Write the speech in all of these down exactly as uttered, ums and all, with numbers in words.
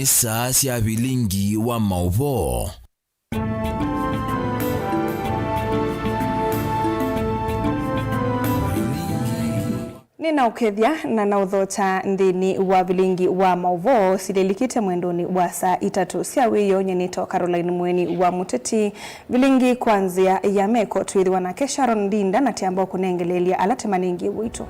Nĩ saa sya vilingi wa maũvoo. Nĩnaũkethya na naũthokya nthĩnĩ wa vilingi wa maũvoo silelikĩte mwendonĩ wa saa itatũ sya wĩoo. Nyie nĩtawa Caroline Mweni wa Mũteti. Vilingi kwa nzĩa ya meko twĩthĩwa nake Sharon Ndinda na tĩamba kũnengeleelya ala tũmanengie wĩtũ.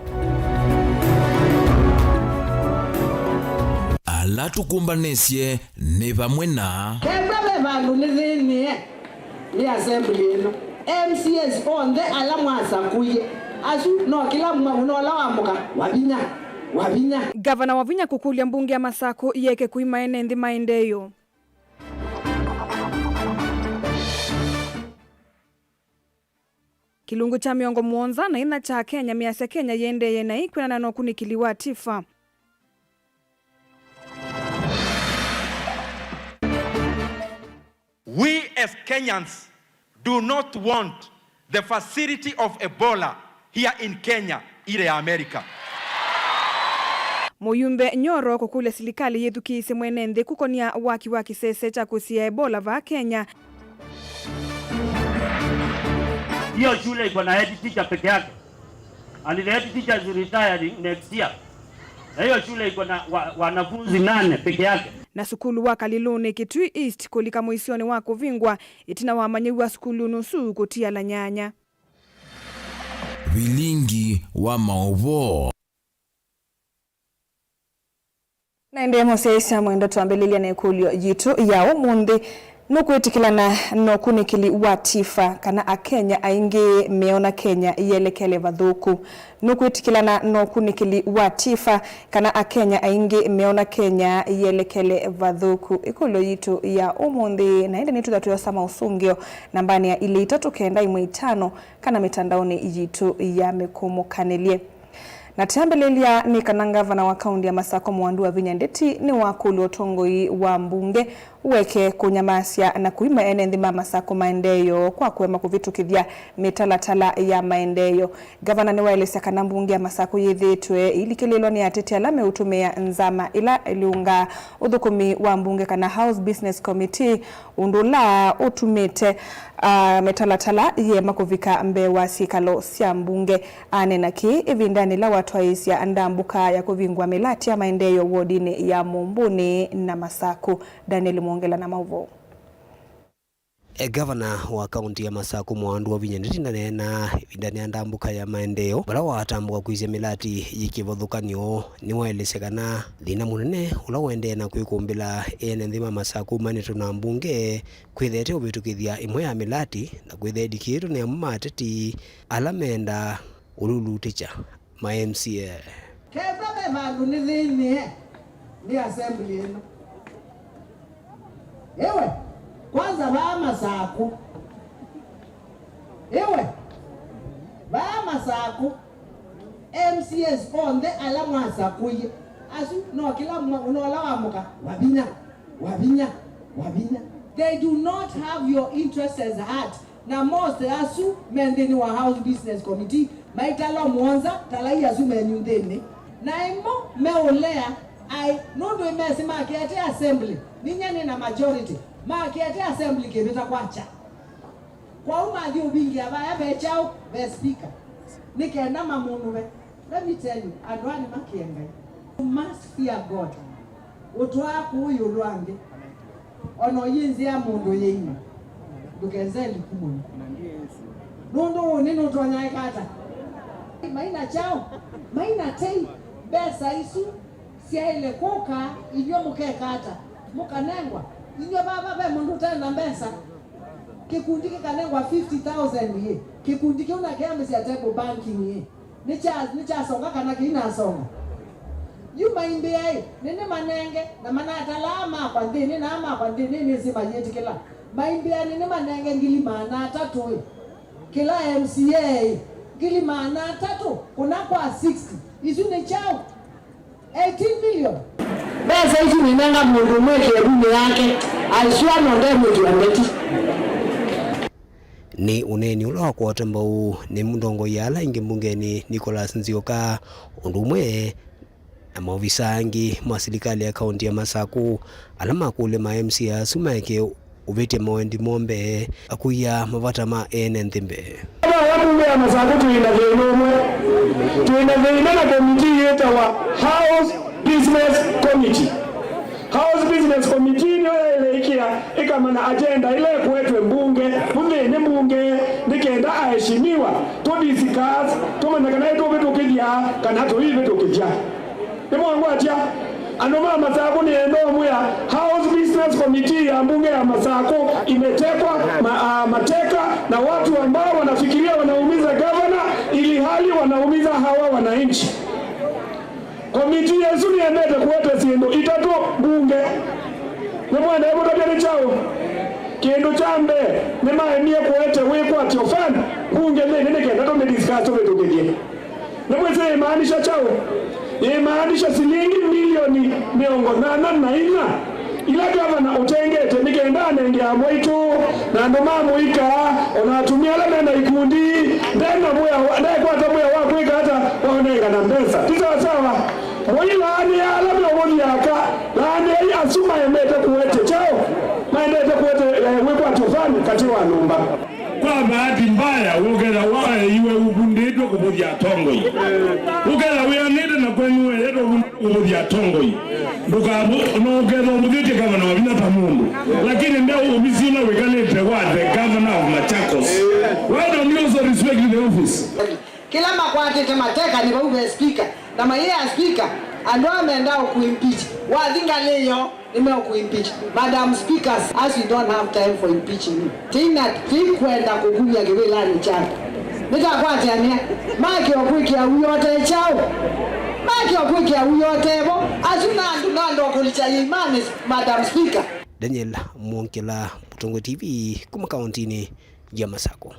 Ala tũkũmbanĩsye nĩ vamwe na. Kethwa ve vandũ nĩthĩnĩe nĩ assembly ĩno, M C As onthe ala mwasakũie, asu no kĩla mwa-, no ũla wamũka, Wavinya, Wavinya. Ngavana Wavinya kũkũlya mbunge ya Masakũ yĩeke kũima ene nthĩ maendeeo. Kĩlungu kya mĩongo mũonza na ĩna kya Kenya measya Kenya yĩendeeye naĩ kwĩanana na ũkunĩkĩli wa TIFA. We as Kenyans do not want the facility of Ebola here in Kenya ĩle ya America. Mũyumbe Nyoro kũkũlya silikalĩ yĩthukĩĩsye mwene nthĩ kũkonia waki wa kĩsese kya kũsiĩĩa Ebola vaa Kenya. Hiyo shule iko na head teacher peke yake. And the head teacher is retiring next year. Na hiyo shule iko na wa-, wanafunzi nane peke yake. Na sukulu wa Kalilũnĩ Kitui East kũlika mũisyonĩ wa kũvingwa ĩtina wa amanyĩw'a sukulunĩ ũsu kũtiala nyanya. Vilingi wa maũvoo. Na ĩndĩ mũsyaĩĩsya mwendwa, twambĩlĩlya na ĩkũlyo yitũ ya ũmũnthĩ. Nũkwĩtĩkĩlana na ũkunĩkĩli wa TIFA kana Akenya aingĩ meona Kenya yelekele vathũku? Nũkwĩtĩkĩlana na ũkunĩkĩli wa TIFA kana Akenya aingĩ meona Kenya yelekele vathũku? Ĩkũlyo yitũ ya ũmũnthĩ, na ĩndĩ nĩtwĩtha twĩosa maũsũngĩo nambanĩ ya ilĩ itatũ kenda ĩmwe itano kana mĩtandaonĩ yitũ ya mĩkũmũkanĩlye. Na twambĩlĩlya nĩ kana ngavana wa kaunti ya Masakũ Mwandu Wavinya Ndeti nĩwakũlya ũtongoi wa mbunge ũeke kũnyamasya na kũima ene nthĩ ma Masakũ maendeeo kwa kũema kũvĩtũkĩthya mĩtalatala ya maendeeo. Ngavana nĩwaelesya kana mbunge ya Masakũ yĩthĩĩtwe ĩilikĩlĩĩlwa nĩ ateti ala meũtũmĩa nzama ĩla ĩlũngaa ũthũkũmi wa mbunge kana House Business Committee, ũndũ ũla ũtumĩte, ah, mĩtalatala yĩema kũvika mbee wa syĩkalo sya mbunge. Aneena kĩĩ ĩvindanĩ ĩla watwaĩĩsya ndambũka ya kũvingũa mĩlatĩ ya maendeeo wodinĩ ya Mũmbũnĩ na Masakũ. Daniel Mwongela na maũvoo. E, Gavana wa kaunti ya Masakũ Mwandu Wavinya Ndeti ndaneena ĩvindanĩ ya ndambũka ya maendeeo vala watambũka kwĩsya mĩlatĩ yĩ kĩvathũkany'o. Nĩwaelesya kana thĩna mũnene ũla ũendee na kwĩkũmbĩla ene nthĩ ma Masakũ manĩtwe na mbunge kwĩthĩĩte ũvĩtũkĩthya ĩmwe ya mĩlatĩ na kwĩthĩa ĩlikĩĩtwe nĩ amwe ma ateti ala mendaa ũlulutĩkya ma M C A. Kethwa ve vandũ nĩthĩnĩe nĩ assembly ĩno. Ĩwe, kwanza vaa Masakũ. Ĩwe, vaa Masakũ. M C As onthe ala mwasakũie, asu no kĩla mwa-, no ũla wamũka, Wavinya, Wavinya, Wavinya. They do not have your interests at heart. Na most asu me nthĩnĩ wa House Business Committee, maitala mũonza, talai asu menyu nthĩnĩ. Na ĩmo meũlea, ai, nũndũ ĩmesĩ makĩete assembly, ninyie nĩ na majority, makĩete assembly kĩvĩta kwakya. Kwoou mathi ũvingĩa vaya ve kyaũ? Ve speaker. Nĩ kenda mamũnũve. Let me tell you, andũ aa nĩmakĩe Ngai. You must fear God. Ũtwaa kũũ ĩũlũ wa nthĩ. O na ũyĩ nzĩa mũndũ yĩima. Ndũkese likumoni. Nũndũ ũnĩ nũtonyaeka ata? Maina kyaũ? Maina tei. Mbesa isu syaĩle kũka, inyw'ĩ mũkeka ata? Mũkanengwa? Inyw'ĩ vava ve mũndũ ũte na mbesa? Kĩkundi kĩkanengwa fifty thousand ĩ, kĩkundi kĩu na kĩamĩsya table banking ĩ, nĩkya-, nĩkyasonga kana kĩinasonga? Yu maimbĩa ĩ, nĩnĩmanenge, na manatalaa makwa nthĩnĩ, na makwa nthĩnĩ nĩsĩ mayĩtĩkĩla. Maimbĩa nĩnĩmanenge ngili maana atatũ ĩ, kĩla M C A ĩ, ngili maana atatũ kũna kwa sixty, isu nĩ kyaũ? Eighteen million. Mbesa isu ninenga mũndũ ũmwe ĩkevunĩ yake, aisũa no ndemwĩkĩa mbeti. Nĩ ũneeni ũla wakwata mbau nĩ mũtongoi ala aingĩ mbungenĩ Nicholas Nzioka, ũndũ ũmwe Na maovisa angĩ ma silikalĩ ya kaũntĩ ya Masaku ala makũlya ma M C A asu maeke ũvĩtya mawendi moo mbee, akũia mavata ma ene nthĩ mbee. Ala mbunge ya Masaku twĩ na thĩna ũmwe. Twĩ na thĩna na komitii yĩtawa House Business Committee. House Business Committee nĩyo yaĩlĩkĩa ĩkamanya agenda ĩla ĩkũetwe mbunge, mũthĩnĩ mbunge, nĩ kenda aheshimiwa tũ discuss, tũmanye kana nĩtũvĩtũkĩthya kana tũivĩtũkĩthya. Nĩmwangwatya? Andũ ma Masaku nĩenda ũmwĩa, House Business Committee ya mbunge ya Masaku imetekwa ma, a, mateka na watu ambao wanafikiria wanaumiza gavana ili hali wanaumiza hawa wananchi. Komitii ĩsu nĩendete kũete syĩndũ itatũ mbunge. Nĩmwendee kũtavya nĩ kyaũ? Kĩndũ kya mbee, nĩmaemie kũete wĩkwatyo fund mbunge nthĩnĩ nĩ kenda tũmĩdiscuss tũvĩtũkĩthye. Nĩmwĩsĩ yĩmaanisha kyaũ? Yĩmaanisha silingi milioni mĩongo nana na inya ila gavana ũtengete nĩ kenda anenge amwaitũ na andũ ma mũika, o na atumĩa ala me na ikundi, nde na mwĩa wa, ndekwata mwĩa wa kwĩka ata wa ũnengana mbesa. Ti sawasawa? Mũilaanĩa ala meũvũthi aka, laanĩai asu maemete kũete kyaũ, maendete kũete, eh, wĩkwatyo fund katĩ wa nyũmba. Kwa bahati mbaya, ũkethĩa waeiwe ũvundĩtwe kũvũthya atongoi. Ũkethĩa wĩanĩte na kwenyu weetwe ũvundĩtwe kũvũthya atongoi. Ndũkavu-, no ũkethĩa ũvũthĩtye gavana wa vinya ta mũndũ. Lakini nde ovisi ũla wĩkalĩte wa the governor of Machakos. Why don't you also respect the office? Kĩla makwatĩte mateka nĩ vau ve speaker. Na mayĩa speaker, andũ aa mendaa kũimpeach. Wathi ngalĩ yoo, nĩmeũkũimpeach. Madam Speakers, as we don't have time for impeaching you. Tĩina, tĩikwenda kũkumya kĩvĩlanĩ kyaku. Nĩtakwatĩanĩa, make o kwĩkĩa w'o ũte kyaũ. Make o kwĩkĩa w'o ũte vo. Asu na andũ na andũ akũlikya yĩimanĩ, Madam Speaker. Daniel Mwongela, Mũtongoi T V, kuma kaũntĩnĩ ya Masaku.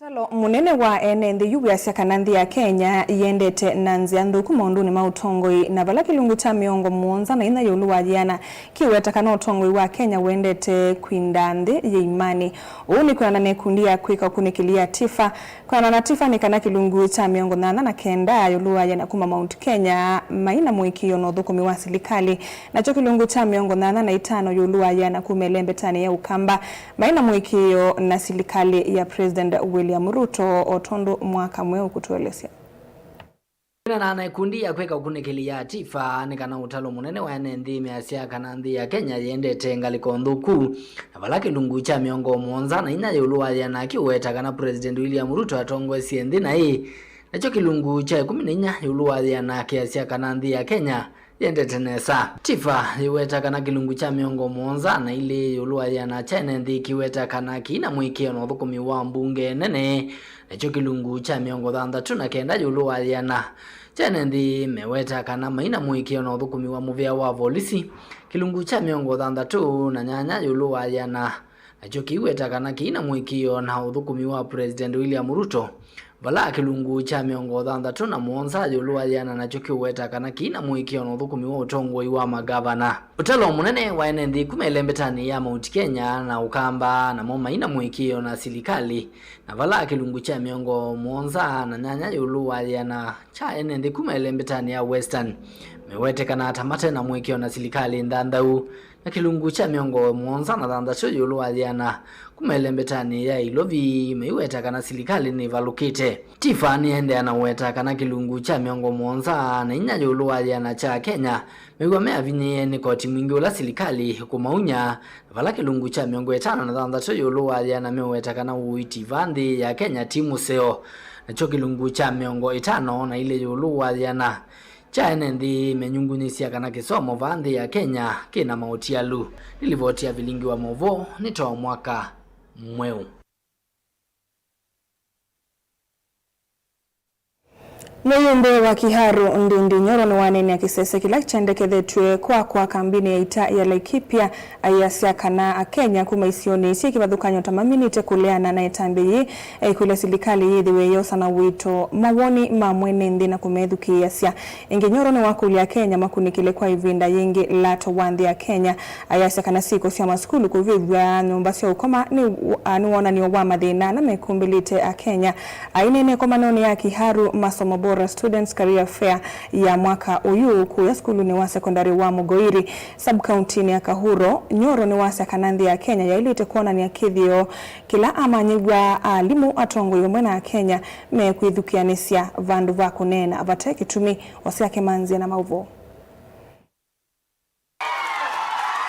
Ũtalo mũnene wa ene nthĩ yu wĩasya kana nthĩ ya Kenya yĩendete na nzĩa nthũku maũndũnĩ ma ũtongoi, na vala kĩlungu kya mĩongo mũonza na inya ĩũlũ wa yĩana kĩweta kana ũtongoi wa Kenya ũendete kwinda nthĩ yĩimanĩ. Ũu nĩ kwĩanana na ĩkundi ya kwĩka ũkunĩkĩli ya TIFA. Kwĩanana na TIFA nĩ kana kĩlungu kya mĩongo nyanya na kenda ĩũlũ wa yĩana kuma Mount Kenya mai na mũĩkĩĩo na ũthũkũmi wa silikalĩ, nakyo kĩlungu kya mĩongo nyanya na itano ĩũlũ wa yĩana kuma ĩlembetanĩ ya Ũkamba mai na mũĩkĩĩo na silikalĩ ya President William Ruto, o tondũ mwaka mweũ ũkũtũelesya. Kwĩanana na ĩkundi ya kwĩka ũkunĩkĩli ya TIFA, nĩ kana ũtalo mũnene wa ene nthĩ measya kana nthĩ ya Kenya yĩendete ngalĩko nthũku, na vala kĩlungu kya mĩongo mũonza na inya ĩũlũ wa yĩana kĩweta kana President William Ruto atongoesye nthĩ naĩ, nakyo kĩlungu kya ĩkũmi na inya ĩũlũ wa yĩana kĩasya kana nthĩ ya Kenya yĩendete nesa. TIFA yĩweta kana kĩlungu kya mĩongo mũonza na ilĩ ĩũlũ wa yĩana kya ene nthĩ kĩweta kana kĩi na mũĩkĩĩo na ũthũkũmi wa mbunge nene, nakyo kĩlungu kya mĩongo thanthatũ na kenda ĩũlũ wa yĩana kya ene nthĩ meweta kana mai na mũĩkĩĩo na ũthũkũmi wa mũvĩa wa volisi, kĩlungu kya mĩongo thanthatũ na nyanya ĩũlũ wa yĩana nakyo kĩiweta kana kĩi na mũĩkĩĩo na ũthũkũmi wa President William Ruto, vala kĩlungu kya mĩongo thanthatũ na mũonza ĩũlũ wa yĩana nakyo kĩũweta kana kĩi na mũĩkĩĩo na ũthũkũmi wa ũtongoi wa magavana. Ũtalo mũnene wa ene nthĩ kuma ĩlembetanĩ ya Mount Kenya na Ũkamba namo mai na mũĩkĩĩo na silikalĩ, na vala kĩlungu kya mĩongo mũonza na nyanya ĩũlũ wa yĩana kya ene nthĩ kuma ĩlembetanĩ ya Western mewete kana ta mate na mũĩkĩĩo na silikalĩ nthanthau, na kĩlungu kya mĩongo mũonza na thanthatũ ĩũlũ wa yĩana kuma ĩlembetanĩ ya Ilovi maiweta kana silikalĩ nĩvalũkĩte. TIFA nĩendeea na ũweta kana kĩlungu kya mĩongo mũonza na inya ĩũlũ wa yĩana kya Kenya mew'a meavinyĩĩe nĩ koti mwingĩ ũla silikalĩ ĩkũmaunya, na vala kĩlungu kya mĩongo ĩtano na thanthatũ ĩũlũ wa yĩana meũweta kana ũiiti vaa nthĩ ya Kenya ti mũseo, nakyo kĩlungu kya mĩongo ĩtano na ilĩ ĩũlũ wa yĩana kya ene nthĩ menyungunyĩsya kana kĩsomo vaa nthĩ ya Kenya kĩ na maũtialu. Nĩ livoti ya Vilingi wa Maũvoo, nĩ Toa Mwaka Mweũ. Mũyumbe wa Kiharu Ndindi Nyoro nĩwaneenea kĩsese kĩla kyendekethetw'e kwakwa kambinĩ ya ita ya Laikipia, ayasya kana Akenya kuma isionĩ syĩ kĩvathũkany'o ta maminĩte kũleana na ĩtambya yĩĩ, aikwĩlya silikalĩ yĩthĩwe yosa na ũito mawoni ma mwene nthĩ na kũmethukĩĩasya. Ĩngĩ Nyoro nĩwakũlya Akenya makunĩkĩle kwa ĩvinda yĩngĩ lato wa nthĩ ya Kenya, ayasya kana syĩko sya masukulu kũvĩvw'a nyũmba sya ũkoma nĩ, a, nĩ wonany'o wa mathĩna ala mekumbĩlĩte Akenya. Aineenea ĩkomanonĩ ya Kiharu Masomo Bora Students Career Fair ya mwaka ũyũ kũya sukulunĩ wa sekondari wa Mugoiri, sub-kauntinĩ ya Kahuro, Nyoro nĩwasya kana nthĩ ya Kenya yaĩlĩte kwonany'a kĩthĩo kĩla amanyĩw'a, alimũ, atongoi vamwe na Akenya mekwĩthukĩanĩsya vandũ va kũneena vate kĩtumi. Osea Kĩmanzĩa na maũvoo.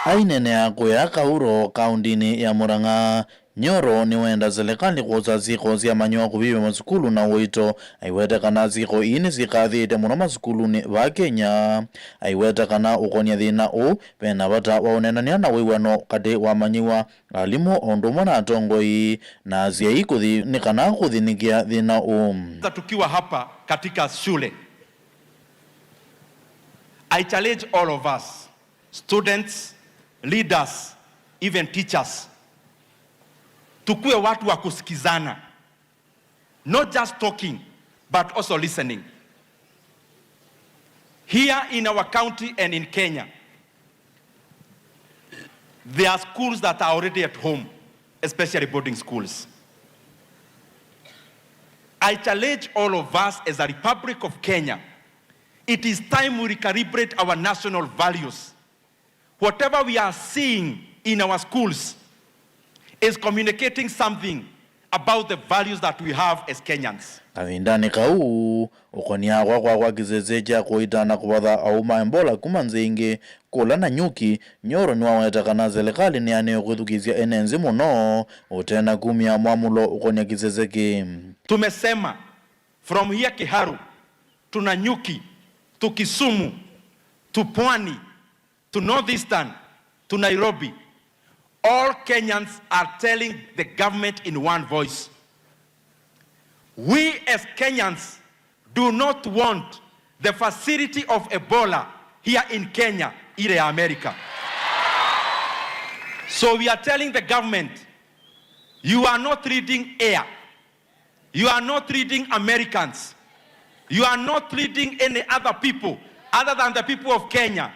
Aineenea kũya Kahuro, kaũndĩnĩ ya Murang'a, Nyoro nĩwenda silikalĩ kwosa syĩko sya manyĩw'a kũvĩvya masukulu na ũito. Aiweta kana syĩko ii nĩsyĩkathĩĩte mũno masukulunĩ va Kenya. Aiweta kana ũkonia thĩna ũũ, ve na vata wa ũneenany'a na wĩw'ano katĩ wa manyĩw'a, alimũ, o ũndũ ũmwe na atongoi na asyai kũthi, nĩ kana kũthĩnĩkĩa thĩna ũũ. Sasa tukiwa hapa katika shule, I challenge all of us, students, leaders, even teachers, tukue watu wa kusikizana, not just talking, but also listening. Here in our county and in Kenya, there are schools that are already at home, especially boarding schools. I challenge all of us as a Republic of Kenya, it is time we recalibrate our national values. Whatever we are seeing in our schools is communicating something about the values that we have as Kenyans. Kavindanĩ kau, ũkonia kwakwa kwa kĩsese kya kũita na kũvatha aũũ ma Ebola kuma nzĩ ingĩ kũla Nanyuki, Nyoro nĩwaweta kana silikalĩ nĩyanĩwe kwĩthukĩĩsya ene nzĩ mũno ũte na kumya mwamũlo ũkonia kĩsese kĩĩ. Tumesema from here Kiharu to Nanyuki to Kisumu to Pwani to North Eastern to Nairobi, all Kenyans are telling the government in one voice, we as Kenyans do not want the facility of Ebola here in Kenya, ile ya America. So we are telling the government, you are not reading air. You are not reading Americans. You are not reading any other people other than the people of Kenya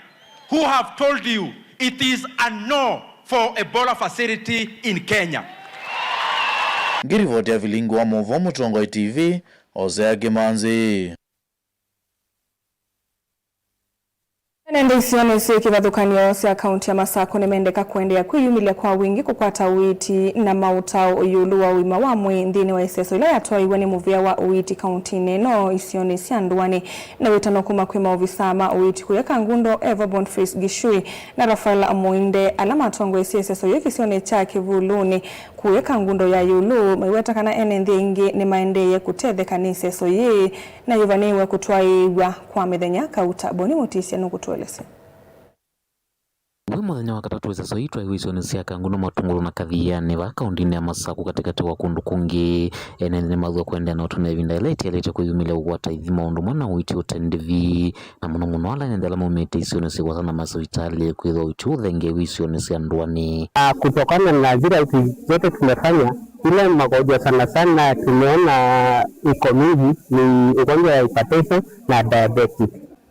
who have told you it is a no for Ebola facility in Kenya. Ngirivoti ya vilingi wa mũvo Mũtongoi T V, Osea Kĩmanzi. Ene nthĩ isionĩ syĩ kĩvathũkany'o sya kaunti ya Masakũ nĩmendeka kũendeea kwĩyumĩlya kwa wingĩ kũkwata ũiiti na maũtao ĩũlũ wa ũima wa mwĩĩ nthĩnĩ wa ĩseso ĩla yatwaĩiwe nĩ mũvĩa wa ũiiti kauntinĩ ĩno isionĩ sya ndũanĩ. Na wĩtano kuma kwĩ maovisaa ma ũiiti kũya Kangundo, Eva Boniface Gichui na Raphael Muinde, ala matongoesye ĩseso yĩĩ kĩsionĩ kya Kĩvulunĩ kũya Kangundo ya ĩũlũ, maiweta kana ene nthĩ aingĩ nĩmaendeeye kũtetheka nĩ ĩseso yĩĩ. Na yĩvanĩĩwe kũtwaĩĩw'a kwa mĩthenya kauta. Boni Mũtĩsya nũkũtũelesya. Wĩ mũthenya wa katatũ, ĩseso ii twaĩwe isionĩ sya Kangundo, Matungulu na Kathianĩ vaa kaũndĩnĩ ya Masakũ, katĩkatĩ wa kũndũ kũngĩ. Ene nthĩ nĩmathwa kũendeea na ũtũmĩa ĩvinda yĩla ĩtialĩte kwĩyumĩlya kũkwata ithima ũndũ ũmwe na ũiiti ũte ndĩvi, na mũno mũno ala ene nthĩ ala maumĩte isionĩ syĩ kũasa na masivitalĩ, kwĩthwa ũiiti ũũ ũthengeew'e isionĩ sya ndũanĩ. Ah, kutokana na zile vitu zote tumefanya, ile magonjwa sana sana tumeona iko mingi ni ugonjwa wa hypertension na diabetes.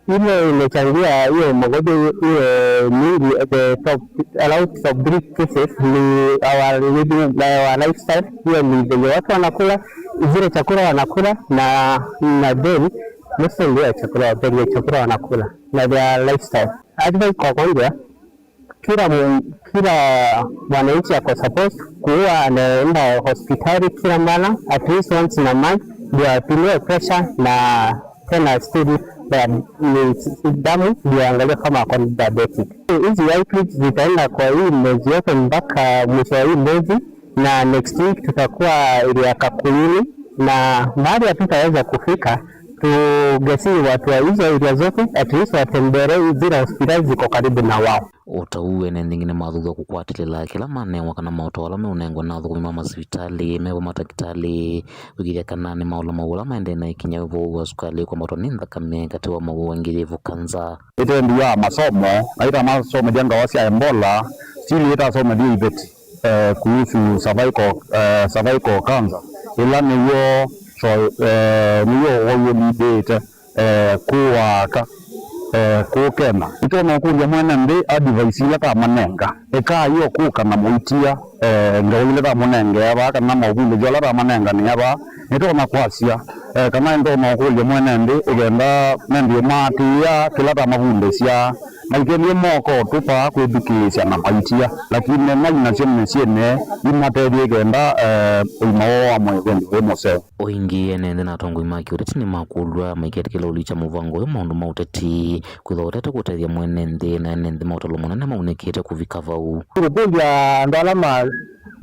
Ile imechangia hiyo magonjwa iwe mingi, the top, around top three cases ni our living, our lifestyle. Hiyo ni venye watu wanakula, zile chakula wanakula, na, na then mostly ndio chakula, venye chakula wanakula na their lifestyle. Advice kwa wagonjwa, kila mu-, kila mwananchi ako supposed kuwa anaenda hospitali kila mara, at least once in a month, ndio apimiwe pressure na tena still blood, ni damu, ndio angalia kama ako na diabetic. Hizi outreach zitaenda kwa hii mwezi yote mpaka mwisho wa hii mwezi, na next week tutakuwa area Kakuyuni, na mahali hatutaweza kufika, tugesii watu wa hizo area zote, at least watembelee zile hospitali ziko karibu na wao. O ta ũu, ene nthĩ ĩngĩ nĩmathuthw'a kũkwatĩlĩla kĩla manewa kana maũtao ala meũnengwa na athũkũmi ma masivitalĩ, me vo matakĩtalĩ, kũĩkĩĩthya kana nĩmaũlama ũla maendee na ĩkinya ya ũvoo wa sukalĩ kwambatwa nĩ nthakame katĩ wa mawau angĩ yĩvo kanza. Ĩtendi ya masomo, aita masomethya ndawa sya Ebola, sili ĩtasomethya iveti, eh, kuhusu cervical, eh, cervical cancer, ĩla nĩw'o, eh, nĩw'o wau ũlindĩte, eh, kũũ aka, eh, kũũ Kenya. Nĩtũna ũkũlya mwene nthĩ advice ila tamanenga. Ekai o kũka na mũitia, eh, ngewa ila tamũnengea vaa, kana maũvundĩthyo ala tamanenganĩa vaa. Nĩtũna kwasya, eh, kana nĩtũna ũkũlya mwene nthĩ, ĩkenda mendie maatĩĩa kĩla tamavundĩsya. Maikendie moko tũpaa kwĩthukĩĩsya na maitia, lakini mai nasyo mĩsyĩnĩ imatethye ĩkenda, eh, ũima woo wa mwĩĩ wĩndĩ wĩ mũseo. O ĩngĩ, ene nthĩ na atongoi ma kĩũteti nĩmakũlw'a maiketĩkĩla ũlikya mũvango ũyũ maũndũ ma ũteti, kwĩthwa ũtete kũtethya mwene nthĩ na ene nthĩ ma ũtalo mũnene maunĩkĩte kũvika vau. Kũkũlya andũ ala ma-,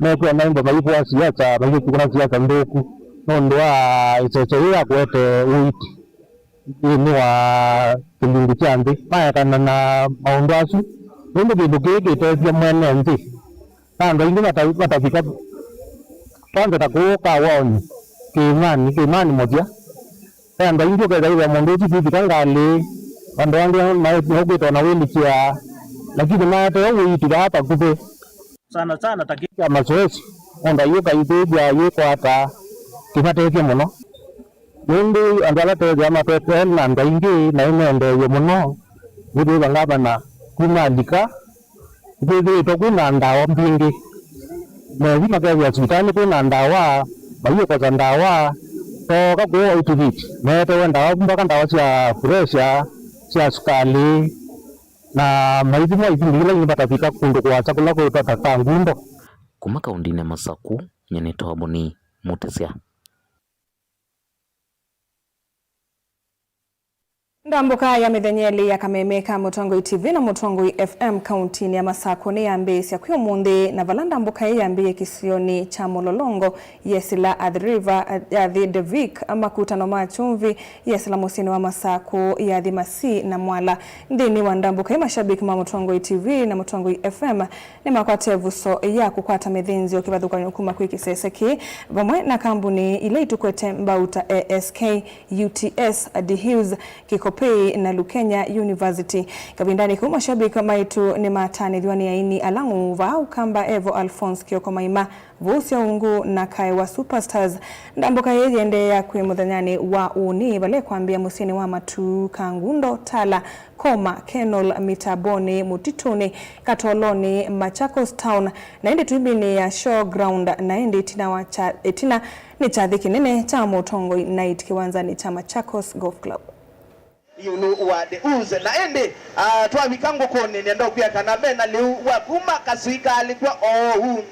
mekwĩa maimbo maivũa siasa, maikũna siasa nthũku nũndũ wa ĩseso yĩĩ ya kũete ũiiti nthĩnĩ wa kĩlungu kya nthĩ maekana na maũndũ asu, nũndũ kĩndũ kĩĩ kĩtethya mwene nthĩ. Na andũ aingĩ mata-, matavika kwanza ta kũũ kawaonĩ, kĩĩmanĩ, kĩĩmanĩ mũthya. Ve andũ aingĩ ũkethĩa wĩthĩa mũndũ ũsu ndwĩvika ngalĩ, andũ angĩ ma-, meũkwĩtwa na wĩlikĩa, lakini maetee ũiiti vaa vakuvĩ. Sana sana ta kĩ- kya masoesi, mũndũ ayũka ithĩthya yĩkwata kĩmatethya mũno. Nũndũ andũ ala twethĩawa matwetee na andũ aingĩ na nĩmendeew'e mũno, nĩkwĩthwa ngavana kuma alika, nĩkwĩthĩĩtwe kwĩ na ndawa mbingĩ. Methi makethĩa sivitalĩ kwĩ na ndawa, mayũkosa ndawa, tooka kũũ White Beach, meetewe ndawa, mbaka ndawa sya pressure, sya sukalĩ, na maithimwa ivindi ila ingĩ matavika kũndũ kũasa kũla kwĩtwa ta Kangundo. Kuma kaũndĩnĩ ya Masakũ, nyie nĩ Toboni Mũtĩsya. Ndambũka ya mĩthenya ĩlĩ ya Kameme ka Mũtongoi T V na Mũtongoi F M kaũntĩnĩ ya Masakũ nĩyambĩĩsya kwĩ ũmũnthĩ, na vala ndambũka ĩĩ yambĩĩe kĩsionĩ kya Mũlolongo, yesĩla Athi River, Athi Devik, makutano ma chumvi, yesĩla mũsyĩnĩ wa Masakũ, yathi Masi na Mwala. Nthĩnĩ wa ndambũka ĩĩ, mashabiki ma Mũtongoi T V na Mũtongoi F M nĩmakwata ĩvuso ya kũkwata mĩthĩnzĩo kĩvathũkany'o kuma kwĩ kĩsese kĩĩ, vamwe na kambuni ila itũkwete mbau ta A S K, U T S, Dehills, Kikopey na Lukenya University. Kavindanĩ kau, mashabiki maitũ nĩmatanĩthw'a nĩ aini ala ng'ũũ vaa Ũkamba Evo Alphonse Kioko Maima, Vũsya Ungu na Kaewa Superstars. Ndambũka ĩĩ yĩendeea kwĩ mũthenyanĩ wa ũnĩ, vala ĩkwambĩĩa mũsyĩnĩ wa Matuu, Kangundo, Tala, Koma, Kenol, Mitabonĩ, Mũtitũnĩ, Katolonĩ, Machakos Town, na ĩndĩ twĩmbĩnĩ ya Showground, na ĩndĩ ĩtina wa kya-, ĩtina nĩ kyathĩ kĩnene kya Mũtongoi Night kĩwanzanĩ kya Machakos Golf Club. Ĩũlũ wa The Ooze. Na ĩndĩ, ah, twavika ngũkũnĩ, nĩenda ũkwĩa kana me na lĩu wa kuma kasui kaalĩkw'a oou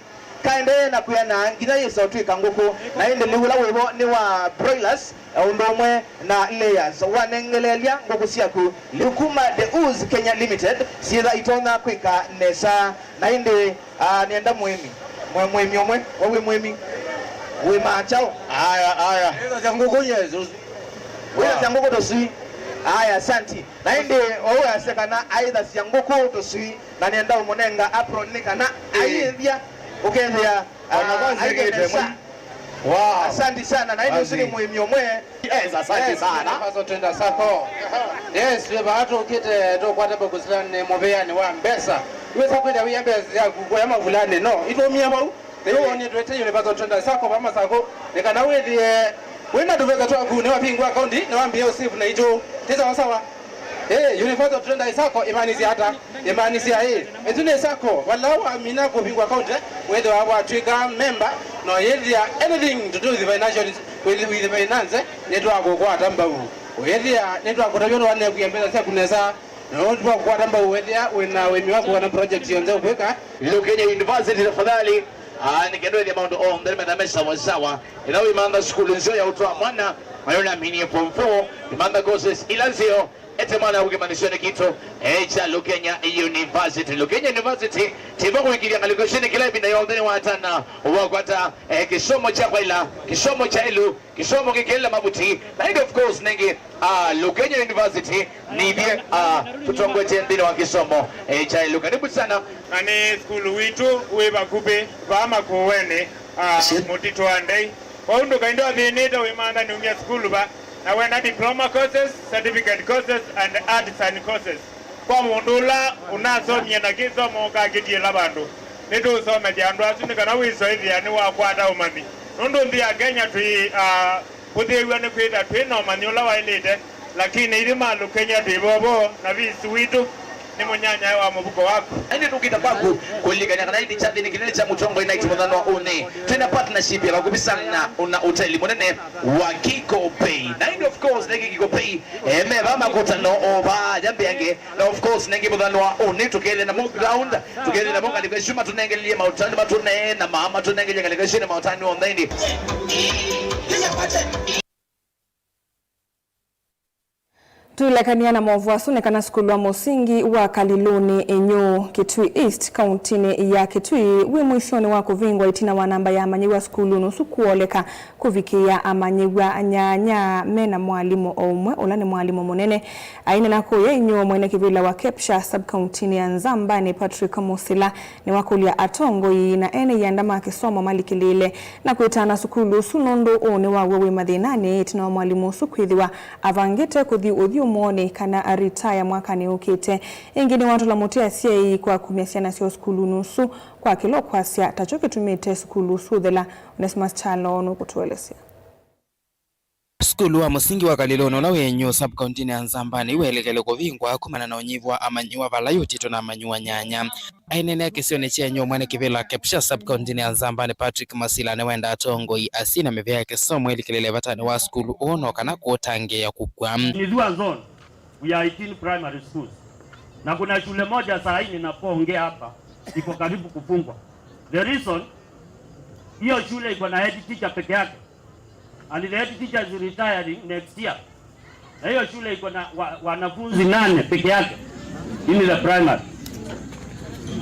kaendee na kwĩanaa nginya yĩsa ũtw'ĩka ngũkũ. Na ĩndĩ lĩu ũla wĩvo nĩ wa broilers, eh, ũndũ ũmwe na layers. Wanengeleelya ngũkũ syaku lĩu kuma The Ooze Kenya Limited, syĩtha itonya kwĩka nesa. Na ĩndĩ, ah, nĩenda mũĩmi. Mwe-, mũĩmi ũmwe, we wĩ mũĩmi? Wĩ machaũ? Aya, aya. Ĩtha sya ngũkũ, yes. Wĩtha sya ngũkũ tũsui. Aya, asanti. Na ĩndĩ, oũ asya kana aĩthasya ngũkũ tũsui, na nĩenda ũmũnenga apron nĩ kana ayĩthya, ũkethĩa, ah, aĩke nesa. Wow. Asanti sana. Na ĩndĩ ũsu nĩ mũĩmi ũmwe. Yes, asante sana. Universal Trader Sacco. Yes, twĩ vaa tũkĩte tũkwata mbau kũsila nĩ mũvĩanĩ wa mbesa. Wĩsa kwĩthĩa wĩa mbesa yaku kũya mavulanĩ, no, itũmĩa vau. Nĩw'o wonie twĩte Universal Trader Sacco vaa Masakũ, nĩ kana wĩthĩe wĩ na tũvesa twaku, nĩwavingũa akaunti, nĩwambĩĩa ũsave naitũ. Ti sawa sawa? Ĩĩ, Universal Trader Sacco ĩmaanisya ata? Ĩmaanisya ĩĩ, ĩsu nĩ sacco, vala wamina kũvingũa akaunti, wĩthĩwa watw'ĩka memba, na ũyĩthĩa anything to do with financial, with, with finance, nĩtwakũkwata mbau. Ũyĩthĩa nĩtwakũtavya ũndũ waneekwĩa mbesa syaku nesa, na ũndũ wa kũkwata mbau wĩthĩa wĩ na ũĩmi waku kana project yonthe ũkwĩka. Lukenya University, tafadhali. Ah, nĩ kenda wĩthĩa maũndũ onthe nĩmethĩwa me sawa sawa. Ĩla wĩmantha sukulu nzeo ya ũtwaa mwana, mayona minie form four, wĩmantha courses ila nzeo, ete mwana wake kĩmanyĩsyonĩ kitũ, eh, kya Lukenya University. Lukenya University, Tivo kũĩkĩĩthya ngalĩko ĩsu nĩ kĩla ĩvinda yonthe nĩwatana wakwata, eh, kĩsomo kya kwaĩla, kĩsomo kya ĩlũ, kĩsomo kĩkĩla mavuti, na ĩndĩ of course nĩngĩ, ah, Lukenya University nĩthyĩ, ah, tũtongoetye nthĩnĩ wa kĩsomo, eh, kya ĩlũ. Karibu sana. Na nĩ sukulu witũ wĩ vakuvĩ vaa Makueni, ah, mũtitũ wa Ndei. Kwoou ndũkaende ũthĩnĩte wĩmantha nĩumya sukulu va, na wenda diploma courses, certificate courses and artisan courses. Kwa mũndũ ũla ũnasomie na kĩsomo ũkakĩtiĩla vandũ, nĩtũũsomethya andũ asu nĩ kana wĩsoĩthĩa nĩwakwata ũmanyi. Nũndũ nthĩ ya Kenya twĩ, ah, kũthĩĩw'a nĩ kwĩtha twĩ na ũmanyi ũla waĩlĩte, lakini ithyĩ ma Lukenya twĩ vovo na visi witũ nĩ mũnyanyae wa mũvuko waku. Ĩndĩ tũkĩta kwaku kũlilikany'a kana ĩndĩ kyathĩnĩ kĩnene kya mũtongoi Knight mũthenya wa ũnĩ twĩ na partnership ya vakuvĩ sana na ũteli mũnene wa Kikopei. Na ĩndĩ of course nĩ Kikopei, eh, me vaa makũtano o vaa yambeange. Na of course nĩngĩ mũthenya wa ũnĩ tũkethĩa namo ground, tũkethĩa namo ngalĩko isu matũnengelelye maũtanu, matũneenaa, matũnengelelye ngalĩko isu nĩ maũtanu onthe ĩndĩ. Tũilekany'a na maũvoo asu nĩ kana sukulu wa mũsingi wa Kalilũnĩ Enyũ, Kitui East, kauntinĩ ya Kitui, wĩ mũisyonĩ wa kũvingwa ĩtina wa namba ya amanyĩw'a sukulu nũsu kũoleka kũvikĩĩa amanyĩw'a nyanya me na mwalimũ o ũmwe, ũla nĩ mwalimũ mũnene. Aineena kũya Enyũ, mwene kĩvĩla wa KEPSHA sub-kauntinĩ ya Nzambanĩ, Patrick Musila, nĩwakũlya atongoi na ene ianda ma kĩsomo malikĩlĩĩle na kwĩtana sukulu ũsu, nũndũ ũnĩ waw'o wĩ mathĩnanĩ ĩtina wa mwalimũ ũsu kwĩthĩwa avangĩte kũthi ũthyũmũonĩ kana aritaya mwakanĩ ũkĩte. Ĩngĩ nĩwatũla mũtĩ asyai kwa kumya syana syoo sukulunĩ ũsu kwa kĩla ũkwasya takyo kĩtumĩte sukulu ũsu ũthela. Onesmus Kyalo nũkũtũelesya. Sukulu wa mũsingi wa Kalilũnĩ ũla wĩ Enyũ sub-kauntinĩ ya Nzambanĩ nĩwaelekele kũvingwa kumana na ũnyivu wa amanyĩw'a vala yũtĩtwe na amanyĩw'a nyanya. Aineenea kĩsionĩ kya Enyũ, mwene kĩvĩla KEPSHA sub-kauntinĩ ya Nzambanĩ Patrick Masila nĩwenda atongoi asyai na mĩvĩa ya kĩsomo ĩlikĩlĩle vatanĩ wa sukulu ũũ no kana kũũtangĩĩa kũkw'a. Nilikuwa zone, we are eighteen primary schools. Na kuna shule moja saa hii ninapoongea hapa iko karibu kufungwa. The reason, hiyo shule iko na head teacher peke yake. And the head teacher is retiring next year. Na hiyo shule iko na wa-, wanafunzi nane peke yake in the primary.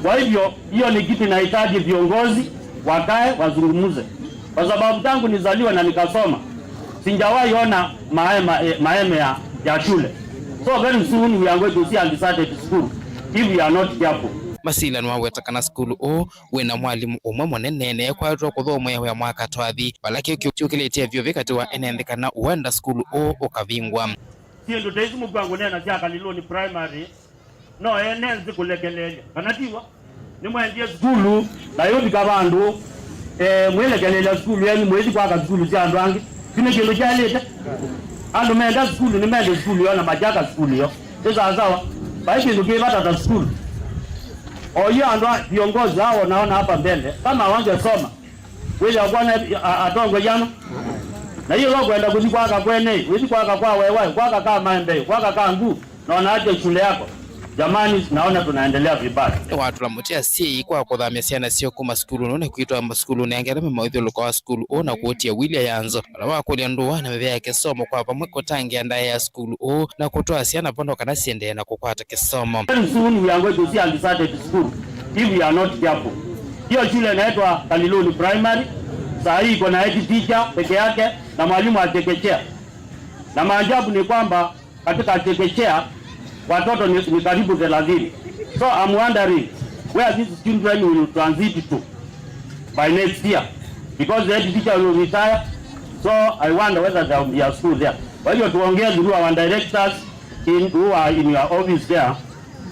Kwa hivyo, hiyo ni kitu inahitaji viongozi wakae wazungumze. Kwa sababu tangu nizaliwe na nikasoma, sijawahi ona mahema, eh, mahema ya, ya shule. So very soon we are going to see undeserted school if we are not careful. Masila nĩwaweta kana sukulu ũũ wĩna mwalimũ ũmwe mũnene neekwatwa kũthomeew'a mwaka twathi, vala kĩu kĩu kyũkĩlĩtye vyũvĩ katĩ wa ene nthĩ kana ũenda sukulu ũũ ũkavingwa. Syĩndũ ta isu mũkw'a ngũneena sya Kalilũnĩ Primary, no ene nthĩ kũlekelelya, kana tiw'o? Nĩmwendie sukulu, na yũvika vandũ, eh, mwĩlekelelya sukulu yenyu, mũithi kwaka sukulu sya andũ angĩ. Kyu nĩ kĩndũ kyaĩlĩte? Andũ menda sukulu, nĩmende sukulu yoo na makyaka sukulu yoo. Nĩ sawasawa. Vai kĩndũ kĩ vata ta sukulu. Oyu andũ a viongozi hao unaona hapa mbele, kama hawangesoma, wĩthĩa ũkwona a-, atongoi ano. Na hiyo wakwenda kũthi kwaka kwene, wĩthi kwaka kwa wewa, kwaka ka maembe, kwaka ka nguu, na wanaacha shule yako. Jamani, naona tunaendelea vibaya. Nĩwatũla mũtĩ asyai kwa kũthamya syana syoo kuma sukulu ũũ na kwitwa sukulu nengene me maũthyũlũko wa sukulu ũũ na kũtia Willy Ayanzo, vala wakũlya ndũa na mĩvĩa ya kĩsomo kwa vamwe kũtangĩa ndaĩa ya sukulu ũũ na kũtwaa syana vo no kana siendee na kũkwata kĩsomo. Very soon we are going to see undeserted school if we are not careful. Hiyo shule inaitwa Kaliluni Primary, saa hii iko na head teacher peke yake na mwalimu wa chekechea. Na maajabu ni kwamba katika chekechea watoto ni, ni karibu thelathini. So I'm wondering where these children will transit to by next year, because the head teacher will retire. So I wonder whether there will be a school there. Kwa hivyo tuongee through our directors in, who are in your office there,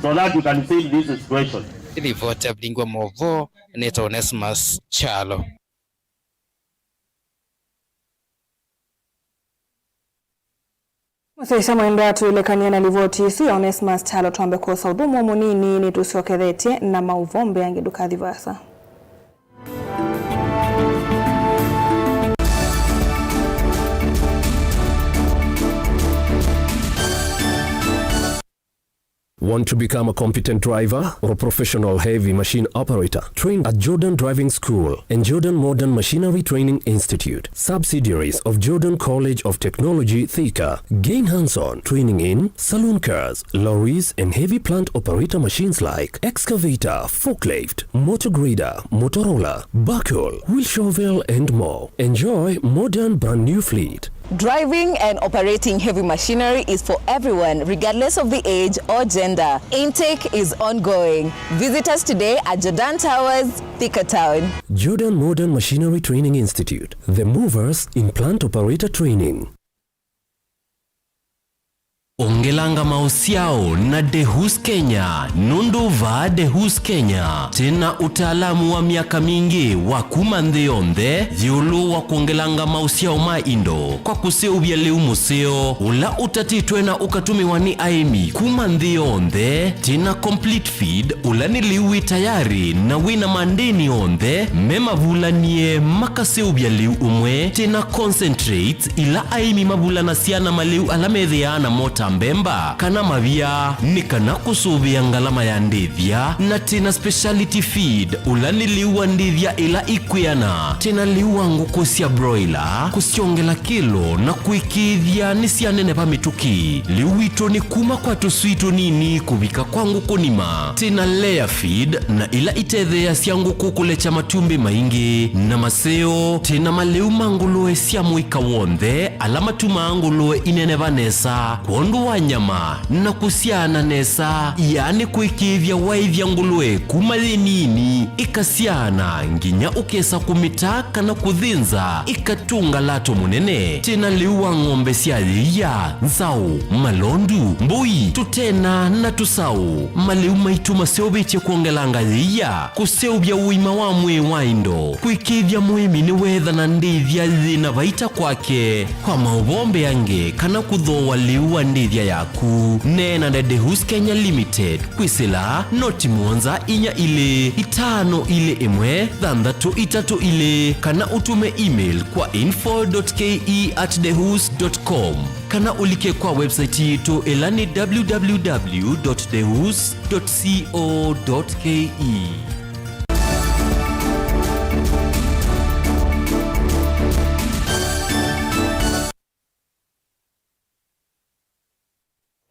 so that you can save this situation. Ripoti ya Vilingi wa Mauvoo, nĩtawa Onesmus Kyalo. Mũsyaĩĩsya mwendwa, tũilekany'e na livoti ĩsu ya Onesmus Kyalo, twambe kwosa ũthũmũo mũnini, nĩtũsyokethetye na maũvoo mbeange, ndũkathi vaasa. Want to become a competent driver or professional heavy machine operator? Train at Jordan Driving School and Jordan Modern Machinery Training Institute, subsidiaries of Jordan College of Technology, Thika. Gain hands-on training in saloon cars, lorries, and heavy plant operator machines like excavator, forklift, motor grader, motor roller, backhoe, wheel shovel, and more. Enjoy modern brand new fleet. Driving and operating heavy machinery is for everyone, regardless of the age or gender. Intake is ongoing. Visit us today at Jordan Towers, Thika Town. Jordan Modern Machinery Training Institute, the movers in plant operator training. Ongelanga maũsyao na Dehus Kenya, nũndũ vaa Dehus Kenya twĩna ũtaalamu wa myaka mingĩ wa kuma nthĩ yonthe ĩũlũ wa kwongelanga maũsyao ma indo kwa kũseũvya lĩu mũseo ũla ũtatĩtwe na ũkatũmĩwa nĩ aĩmi kuma nthĩ yonthe. Twĩna complete feed, ũla nĩ lĩu wĩ tayarĩ na wĩna mandĩni onthe me mavulanie makaseũvya lĩu ũmwe. Twĩna concentrate ila aĩmi mavulanasya na malĩu ala methĩaa namo ta mbemba kana mavia, nĩ kana kũsũvĩa ngalama ya ndĩthya. Na twĩna speciality feed, ũla nĩ lĩu wa ndĩthya ila ikwĩana. Twĩna lĩu wa ngũkũ sya broiler, kũsyongela kĩlo na kũĩkĩĩthya nĩsyaneneva mĩtũkĩ. Lĩu witũ nĩ kuma kwa tũswii tũnini kũvika kwa ngũkũ nima. Twĩna layer feed na ila itetheeasya ngũkũ kũlekya matumbĩ maingĩ na maseo. Twĩna malĩu ma ngũlũe sya mũika w'onthe ala matumaa ngũlũe ineneva nesa kwondũ wa nyama na kũsyaana nesa, yaani kũĩkĩĩthya waĩthya ngũlũe kuma yĩ nini ĩkasyaana nginya ũkesa kũmĩta kana kũthĩnza ĩkatũnga lato mũnene. Twĩna lĩu wa ng'ombe sya yĩia, nzaũ, malondu, mbũi, tũtena na tũsaũ. Malĩu maitũ maseũvĩtye kwongelanga yĩia, kũseũvya ũima wa mwĩĩ wa indo, kũĩkĩĩthya mũĩmi nĩweethana ndĩthya yĩna vaita kwake. Kwa maũvoo mbeange kana kũthooa lĩu wa ndĩthya yaku, neena na Dehus Kenya Limited kwĩsĩla noti mũonza inya ilĩ itano ilĩ ĩmwe thanthatũ itatũ ilĩ, kana ũtũme email kwa info dot K E at dehus dot com, kana ũlike kwa website yitũ ĩla nĩ www dot dehus dot co dot ke.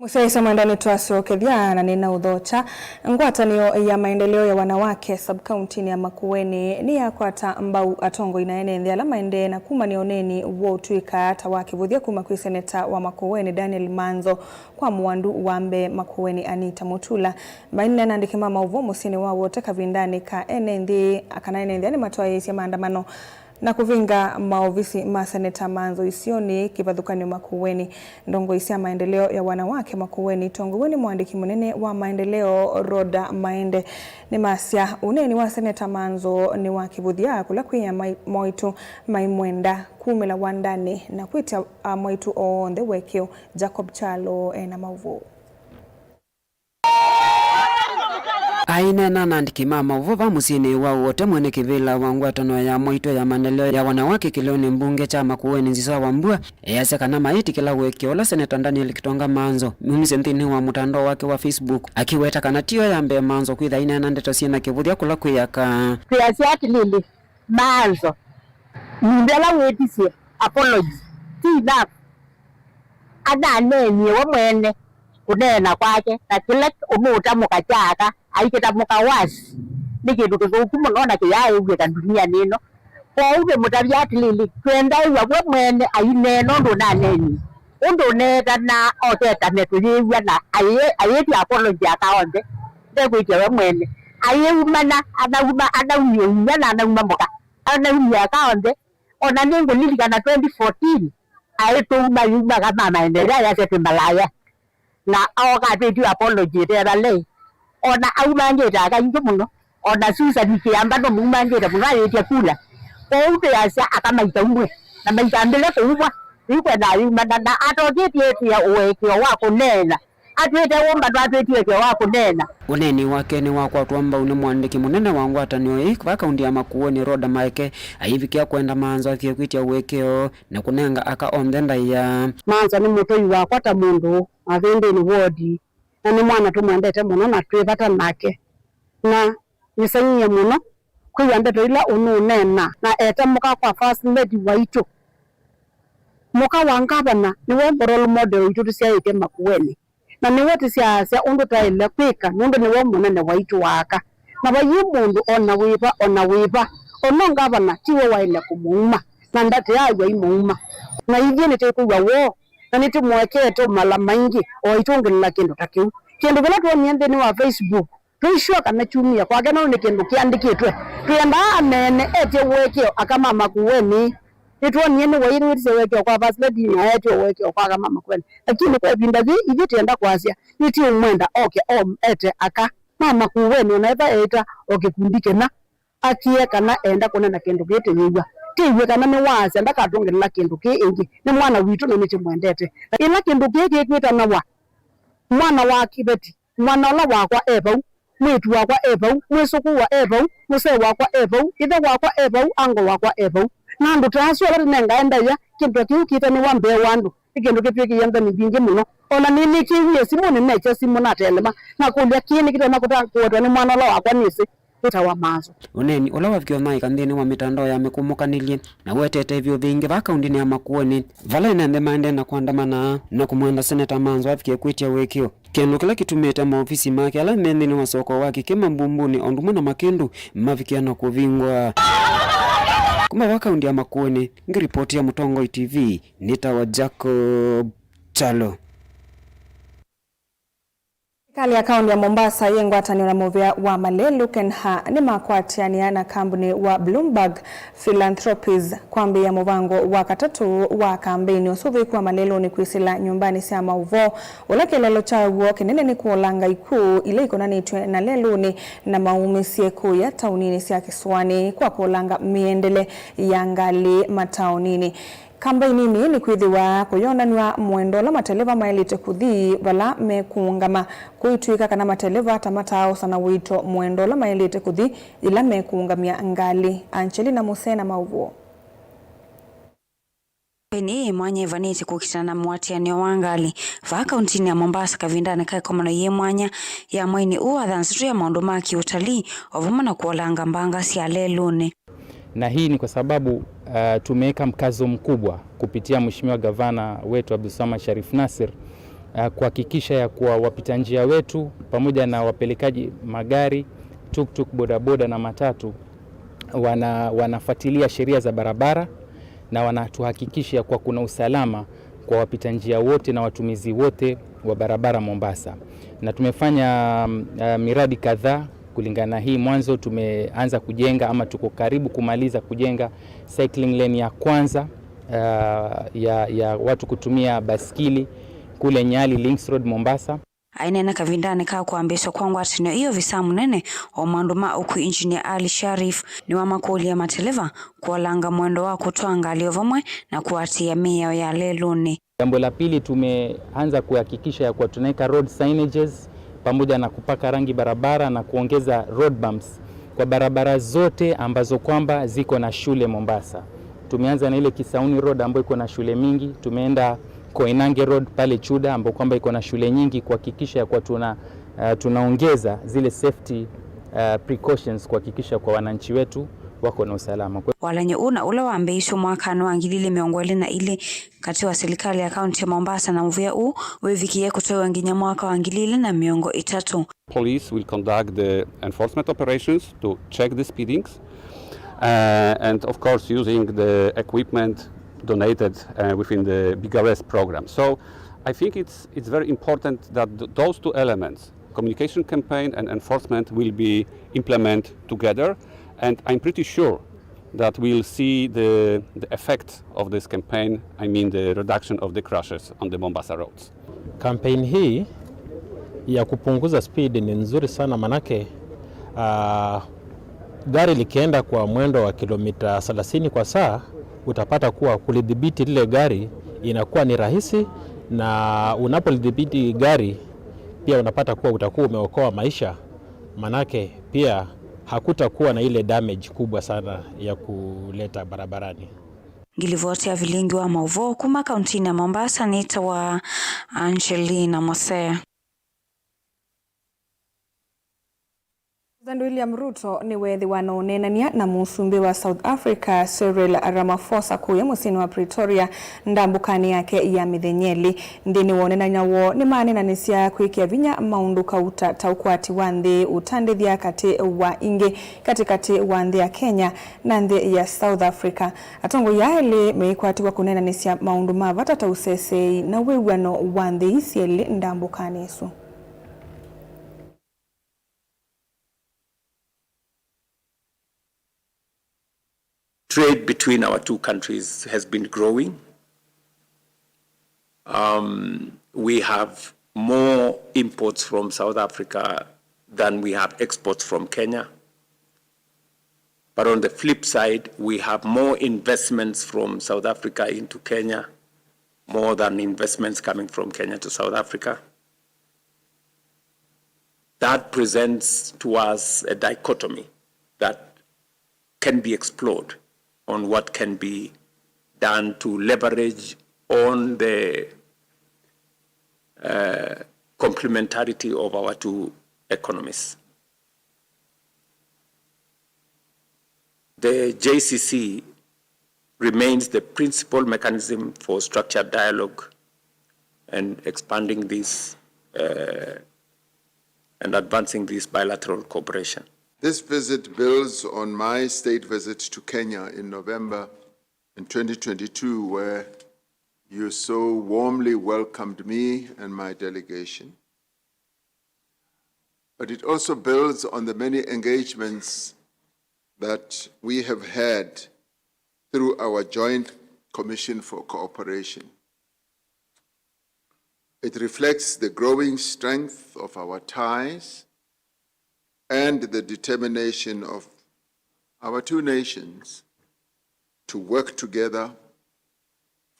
Mũsyaĩĩsya mwenda, nĩtwasokethya na nĩnaũthokya. Ngwatanĩo ya maendeleo ya wanawake sub-county-nĩ ya Makueni nĩyakwata mbau atongoi na ene nthĩ ala maendee na kumanĩa ũneeni wa ũtw'ĩka ta wa kĩvũthya kuma kwĩ seneta wa Makueni Daniel Manzo kwa mũandu wa mbee Makueni Anita Mutula. Maineena na andĩki ma maũvoo mũsyĩnĩ wa Wote kavindanĩ ka ene nthĩ, kana ene nthĩ nĩmatwaĩĩsye maandamano na kũvĩnga maovisi ma seneta Manzo isionĩ kĩvathũkany'o Makueni. Ndongoi sya maendeleo ya wanawake Makueni itongoew'e nĩ mũandĩki mũnene wa maendeleo Rhoda Maende nĩmasya ũneeni wa seneta Manzo nĩ wa kĩvũthya kũla kwĩ amwaitũ maimwenda kumĩla wandanĩ na kwĩtya amwaitũ onthe ũekeo. Jacob Kyalo ena maũvoo. Aineena na andĩki ma maũvoo va mũsyĩnĩ wa Wote, mwene kĩvĩla wa ngwatanĩo ya mwaitũ ya maendeleo ya wanawake kĩlĩonĩ mbunge kya Makueni Nzisa Wambua easya kana mayĩtĩkĩla ũekeo ũla seneta Daniel Kitonga Manzo mumisye nthĩnĩ wa mũtandao wake wa Facebook, akĩweta kana tiyo ya mbee Manzo kwĩtha aineena ndeto syĩna kĩvũthya kũla kwĩ aka. Twĩasya atĩlĩlĩ, Manzo, mũndũ ala wĩtisye apology ti enough. Ananeenie we mwene kũneena kwake, na kĩla ũmũũtamũka kya aka aikĩtamũka worse. Nĩ kĩndũ kĩthũku mũno na kĩyaaĩw'ĩka ndunianĩ ĩno. Kwoou nĩmũtavya atĩlĩlĩ, twenda ĩw'a we mwene aineena ũndũ ũnaneenie. Ũndũ ũneetana oketane tũyĩw'a na ayĩ-, ayĩtya apology aka onthe, ndekwĩtya we mwene. Ayĩumana, anauma, anaumie inya na anauma mũka. Anaumie aka onthe. Ona nĩngũlilikana twenty fourteen, aĩ tũuma yumaga ma maendeleo yasya twĩ malaya. Na ooka atwĩtie apology ĩtethale. Ona aumangĩte aka aingĩ mũno. Ona Susan Kĩamba nũmumangĩte mũno ayĩtya kula. Kwoou twĩasya aka maita umwe. Na maita mbĩle kũumwa. Yu kwenda ayumana na atokĩtie ĩtwĩa ũekeo wa kũneena. Atwĩte wũmba twatwĩtie kĩo wa kũneena. Ũneeni wake nĩwakwatwa mbau nĩ mũandĩki mũnene wa ngwatanĩo ĩĩ va kaunti ya Makueni, Rhoda Maeke, aivikĩa kwenda Manzo athĩe kwĩtya ũekeo na kũnenga aka onthe ndaĩa. Manzo nĩ mũtũi wakwa ta mũndũ mavĩndĩnĩ wodi. Na nĩ mwana tũmwendete mũno na twĩ vata nake. Na nĩseng'ie mũno kwĩw'a ndeto ila ũnũũneena na eta mũka kwa First Lady waitũ. Mũka wa ngavana nĩwe role model witũ tũsyaĩtye Makueni. Na nĩwe tũsyaasya ũndũ twaĩle kwĩka nũndũ nĩwe mũnene waitũ wa aka. Na vaiĩ mũndũ o na wĩva, o na wĩva, o no ngavana tiwe waĩle kũmũuma, na ndatĩaa w'o aimũuma. Na ithyĩ nĩtwĩkwĩw'a woo, na nĩtũmũekete ũmala maingĩ o aitũngĩlĩla kĩndũ ta kĩu. Kĩndũ kĩla twonie nthĩnĩ wa Facebook, tũisua kana kyumie kwake, nũndũ nĩ kĩndũ kĩandĩkĩtwe. Twendaa aneene etye ũekeo aka ma Makueni. Nĩtwonie nĩwaĩlĩtye ũekeo kwa First Lady na etye ũekeo kwa aka ma Makueni. Lakini kwa ĩvinda yĩĩ, ithyĩ twĩenda kwasya, nĩtũũmwenda oke o ete aka ma Makueni, ona ethwa eĩta o kĩkundi kĩna. Akĩe kana enda kũneena kĩndũ kĩĩ tũyĩw'a. Twĩw'e kana nĩwaasya ndakatũngĩlĩla kĩndũ kĩĩ ĩngĩ. Nĩ mwana witũ na nĩtũmwendete. Ĩla kĩndũ kĩĩ kĩkwĩtanawa, mwana wa kĩveti, mwana ũla wakwa e vau, mwĩĩtu wakwa e vau, mwĩsũkũũa e vau, mũsee wakwa e vau, ĩthe wakwa e vau, ango wakwa e vau. Na andũ ta asu ala tũnengae ndaĩa, kĩndũ ta kĩu kĩtanĩwa mbee wa andũ, nĩ kĩndũ kĩtwĩkĩie nthoni mbingĩ mũno. O na nĩnĩkĩwie simũnĩ, nekya simũ natelema, nakũlya, kĩĩ nĩkĩ kĩtonya kũta kũwetwa nĩ mwana ũla wakwa nĩsĩ wĩtawa Manzo. Ũneeni ũla wavikie ũnaĩka nthĩnĩ wa mĩtandao ya mĩkũmũkanĩlye na wetete ĩvyũ vingĩ vaa kaũndĩnĩ ya Makueni, vala ene nthĩ maendee na kũandamana na kũmwenda Seneta Manzo avikie kwĩtya ũĩkĩo. Kĩndũ kĩla kĩtumĩte maovisi make ala me nthĩnĩ wa soko wa Kĩkĩma Mbumbunĩ o ũndũ ũmwe na Makĩndũ mavikie na kũvingwa. Kuma vaa kaũndĩ ya Makueni, ngĩripotia Mũtongoi T V, nĩtawa Jacob Kyalo. Serikali ya kaunti ya Mombasa yĩ ngwatanĩo na mũvĩa wa malelũ KENHA nĩmakwatĩanĩa na kambuni wa Bloomberg Philanthropies kwambĩĩa mũvango wa katatũ wa kambeini ũsu ũvĩku wa malelũnĩ kwĩsĩla nyũmbanĩ sya maũvoo, ũla kĩeleelo kyaw'o kĩnene nĩ kũolanga ikw'ũ ila ikonanĩtw'e na lelũnĩ na maumĩsye kũya taoninĩ sya kĩsũanĩ kwa kũolanga mĩendele ya ngalĩ mataoninĩ. Kambeini nĩ kwĩthĩwa kũyonanw'a mũendo ũla mateleva maĩlĩte kũthi vala mekũũngama, kũitw'ĩka kana mateleva ta mataaosa na ũito mũendo ũla maĩlĩte kũthi yĩla mekũũngamya ngalĩ. Angelina Musena maũvoo. Kambeini ĩĩ mwanya ĩvanĩtye kũkitana na mũatĩanĩo wa ngalĩ vaa kauntinĩ ya Mombasa kavindanĩ ka ĩkomano yĩ mwanya ya mweinĩ ũũ wa thanthatũ ya maũndũ ma kĩũtalii o vamwe na kũolanga mbanga sya lelũnĩ. Na hii ni kwa sababu, uh, tumeweka mkazo mkubwa kupitia Mheshimiwa Gavana wetu Abdulswamad Sharif Nassir, uh, kuhakikisha ya kuwa wapita njia wetu pamoja na wapelekaji magari, tuktuk, bodaboda na matatu wana-, wanafuatilia sheria za barabara na wanatuhakikishia kuwa kuna usalama kwa wapita njia wote na watumizi wote wa barabara Mombasa. Na tumefanya, mm, uh, miradi kadhaa kulingana na hii. Mwanzo tumeanza kujenga ama tuko karibu kumaliza kujenga cycling lane ya kwanza, uh, ya, ya watu kutumia basikili kule Nyali Links Road, Mombasa. Aineena kavindanĩ ka kwambĩĩswa kwa ngwatanĩo ĩĩ, ovisaa mũnene wa maũndũ ma ũkui Engineer Ali Sharif nĩwamakũlya mateleva kũolanga mũendo wa kũtwaa ngalĩ o vamwe na kũatĩĩa mĩao ya lelũnĩ. Jambo la pili, tumeanza kuhakikisha ya kuwa tunaweka road signages pamoja na kupaka rangi barabara na kuongeza road bumps kwa barabara zote ambazo kwamba ziko na shule Mombasa. Tumeanza na ile Kisauni Road ambayo iko na shule mingi, tumeenda Koinange Road pale Chuda ambayo kwamba iko na shule nyingi, kuhakikisha ya kuwa tuna, uh, tunaongeza zile safety, uh, precautions kuhakikisha kwa wananchi wetu wako na usalama. Kwa Walany'o ũũ na ũla wambĩĩisye mwakanĩ wa ngili ilĩ mĩongo ĩlĩ na ilĩ katĩ wa silikalĩ ya kaunti ya Mombasa na mũvĩa ũũ wĩvikĩe kũtwaiwa nginya mwaka wa ngili ilĩ na mĩongo ĩtatũ. Police will conduct the enforcement operations to check the speedings, uh, and of course using the equipment donated, uh, within the B G R S program. So I think it's, it's very important that th-, those two elements, communication campaign and enforcement, will be implemented together, and I'm pretty sure that we'll see the, the effect of this campaign, I mean the reduction of the crashes on the Mombasa roads. Campaign hii ya kupunguza speed ni nzuri sana, manake, ah, gari likienda kwa mwendo wa kilomita thelathini kwa saa, utapata kuwa kulidhibiti lile gari inakuwa ni rahisi, na unapolidhibiti gari pia unapata kuwa utakuwa umeokoa maisha, manake pia hakutakuwa na ile damage kubwa sana ya kuleta barabarani. Ngilivoti ya vilingi wa maũvoo kuma kauntinĩ ya Mombasa nĩtawa Angelina Mosea. President William Ruto nĩweethĩwa na ũneenany'a na mũsumbĩ wa South Africa, Cyril Ramaphosa, kũya mũsyĩnĩ wa Pretoria ndambũkanĩ yake ya mĩthenya ĩlĩ. Nthĩnĩ wa ũneenany'a woo, nĩmaneenanĩsya kwĩkĩa vinya maũndũ kauta ta ũkwati wa nthĩ, ũtandĩthya katĩ wa ingĩ, katĩkatĩ wa nthĩ ya Kenya na nthĩ ya South Africa. Atongoi aa elĩ meĩkwatĩw'a kũneenanĩsya maũndũ ma vata ta ũseseei na wĩw'ano wa nthĩ ii syelĩ ndambũkanĩ ĩsu. Trade between our two countries has been growing. Um, we have more imports from South Africa than we have exports from Kenya. But on the flip side, we have more investments from South Africa into Kenya, more than investments coming from Kenya to South Africa. That presents to us a dichotomy that can be explored on what can be done to leverage on the uh, complementarity of our two economies. The J C C remains the principal mechanism for structured dialogue and expanding this uh, and advancing this bilateral cooperation. This visit builds on my state visit to Kenya in November in twenty twenty-two, where you so warmly welcomed me and my delegation. But it also builds on the many engagements that we have had through our Joint Commission for Cooperation. It reflects the growing strength of our ties and the determination of our two nations to work together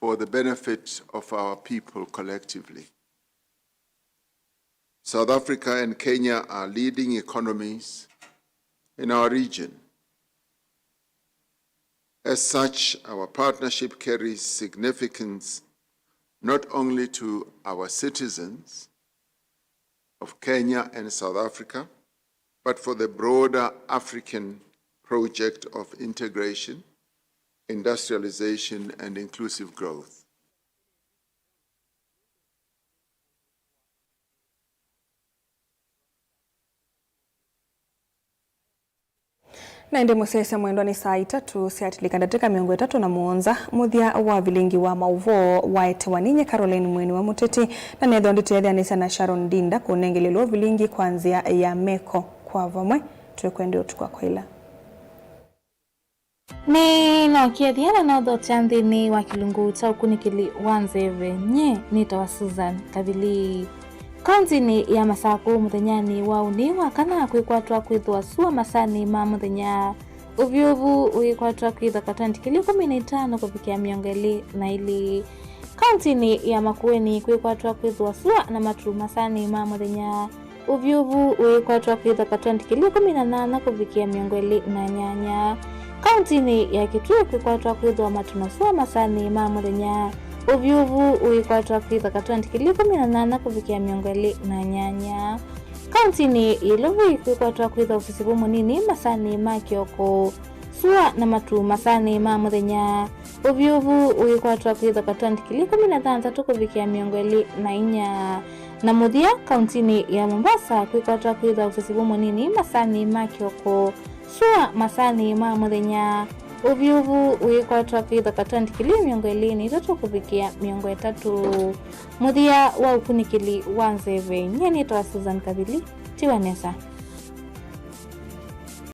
for the benefit of our people collectively. South Africa and Kenya are leading economies in our region. As such, our partnership carries significance not only to our citizens of Kenya and South Africa, but for the broader African project of integration, industrialization, and inclusive growth. Na ĩndĩ mũsyaĩĩsya mwendwa, nĩ saa itatũ syatilĩka ndatĩka mĩongo ĩtatũ na mũonza. Mũthya wa vilingi wa maũvoo waetewa ninyie Caroline Mweni wa Mũteti, na nethĩwa nditetheanĩsya na Sharon Ndinda kũnengelelwa vilingi kwa nzĩa ya meko. Kwa vamwe, twĩkwendea ũtukũ wa kwaĩla. Nĩnookie ĩthya na nothokya nthĩnĩ wa kĩlungu kya ũkunĩkĩli wa nzeve. Nyie nĩtawa Susan Kavili. Kauntinĩ ya Masakũ mũthenyanĩ wa ũnĩ wa kana kwĩkwatwa kwĩthwa sua masanĩ ma mũthenya. Ũvyũvu ũikwatwa kwĩtha katwenti kĩlĩ ĩkũmi na itano kũvikĩa mĩongo ĩlĩ na ĩlĩ. Kauntinĩ ya Makueni kwĩkwatwa kwĩthwa sua na matu masanĩ ma mũthenya. Ũvyũvu ũikwatwa kwĩtha katwenti kĩlĩ ĩkũmi na nyanya kũvikĩa mĩongo ĩlĩ na nyanya. Kauntinĩ ya Kitui kwĩkwatwa kwĩthwa matu na sua masanĩ ma mũthenya. Ũvyũvu ũikwatwa kwĩtha katwenti kĩlĩ ĩkũmi na nyanya kũvikĩa mĩongo ĩlĩ na nyanya. Kauntinĩ ya Ilovi kwĩkwatwa kwĩtha ũsisivu mũnini masanĩ ma kĩoko. Sua na matu masanĩ ma mũthenya. Ũvyũvu ũikwatwa kwĩtha katwenti kĩlĩ ĩkũmi na thanthatũ kũvikĩa mĩongo ĩlĩ na inya. Na mũthya, kauntinĩ ya Mombasa kwĩkwatwa kwĩtha ũsisivu mũnini masanĩ ma kĩoko. Sua masanĩ ma mũthenya. Ũvyũvu ũikwatwa kwĩtha katwenti kĩlĩ mĩongo ĩlĩ na itatũ kũvikĩa mĩongo ĩtatũ. Mũthya wa ũkunĩkĩli wa nzeve, nyie nĩtawa Susan Kavili. Tiwa nesa.